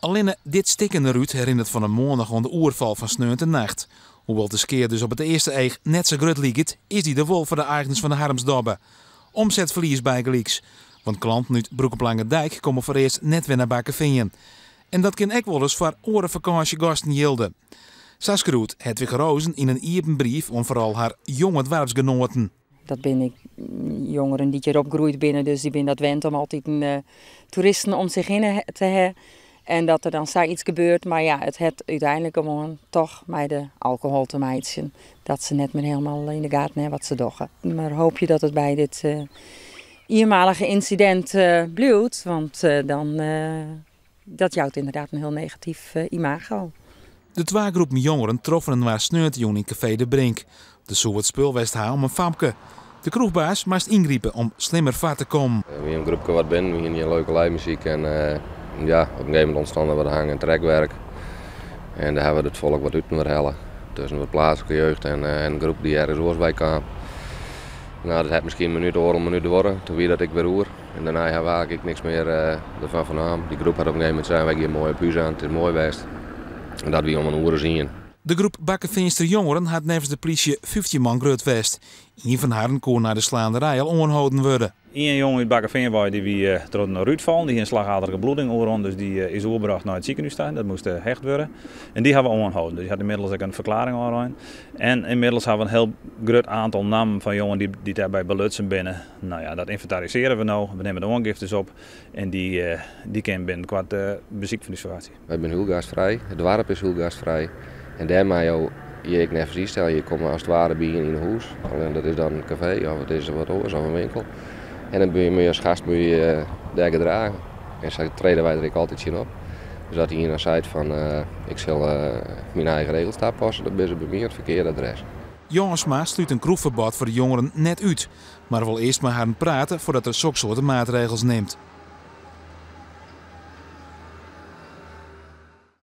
Allinne dit stikkene rút herinnert fan 'e moarn noch oan de oerfal fan sneontenacht. Hoewol't de skea dus op it earste each net sa grut liket, is dy der wol foar de eigners fan de Harmsdobbe. Omsetferlies bygelyks. Want klanten út Broek op Langedijk komme foarearst net wer nei Bakkefean. En dat kin ek wolris foar oare fakânsjegasten jilde. Sa skriuwt Hedwig Roozen yn in iepen brief oan foaral har jonge doarpsgenoaten. Dat binne jongeren dy't hjir opgroeid binne, dus dy binne dat wend om altyd toeristen om sich hinne te hawwen. En dat der dan sa iets gebeurt, mar ja, it hat úteinlik gewoan toch mei de alkohol te meitsjen. Dat se net mear hielendal yn de gaten hawwe wat se dogge. Mar hoopje dat it by dit ienmalige ynsidint bliuwt, want dan dat jout ynderdaad in hiel negatyf imago. De twa groepen jongeren troffen inoar sneontejûn yn kafee De Brink. Der soe wat spul west ha om in famke. De kroechbaas moast yngripe om slimmer foar te kommen. We hiene in groepke wat binnen, we hiene hjir leuke livemuzyk en ja, op in gegeven momint ûntstie der wat hang- en trekwerk. En dêr hawwe we it folk wat útinoar helle. Tusken de pleatslike jeugd en in groep dy't ergens oars wei kaam. No, dat hat miskien in minút, oardel minút duorre. Toen wie dat ek wer oer. En dêrnei hawwe we eigentlik ek niks mear derfan fernaam. Dy groep hat op in gegeven momint sein, wy gean moai op hûs oan, it is moai west. En dat wie om in oere as ien. De groep Bakkefeanster jongeren hat neffens de plysje 15 man grut west. Ien fan harren koe nei de slaanderij al oanholden wurde. Ien jonge út Bakkefean wei dy wie troch in rút fallen. Dy hie in slagaderlike bloeding oerrûn, dus dy is oerbrocht nei it sikehûs ta. Dat moast hecht wurde. En dy hawwe we oanholden. Dus dy hat ynmiddels ek in ferklearring ôflein. En ynmiddels hawwe we in hiel grut oantal nammen fan jongen dy't dêrby belutsen binne. No ja, dat ynventarisearje we no. We nimme de oangiftes op en dy kin binnenkoart besyk fan ús ferwachtsje. Wy binne hiel gastfrij, it doarp is hiel gastfrij en dêr meie jo je ek neffens ynstelle. Je komme as it ware by ien yn 'e hûs, allinnich dat is dan in kafee of it is wat oars of in winkel. En dan moet je as gast moet je dêr gedrage. En sa trede wy der ek altyd tsjin op. Dus as ien dan seit fan ik sil myn eigen regels tapasse, dan binne se by my oan it ferkearde adres. Jânsma slút in kroechferbod foar de jongeren net út, mar wol earst mei harren prate foardat er soksoarte maatregels nimt.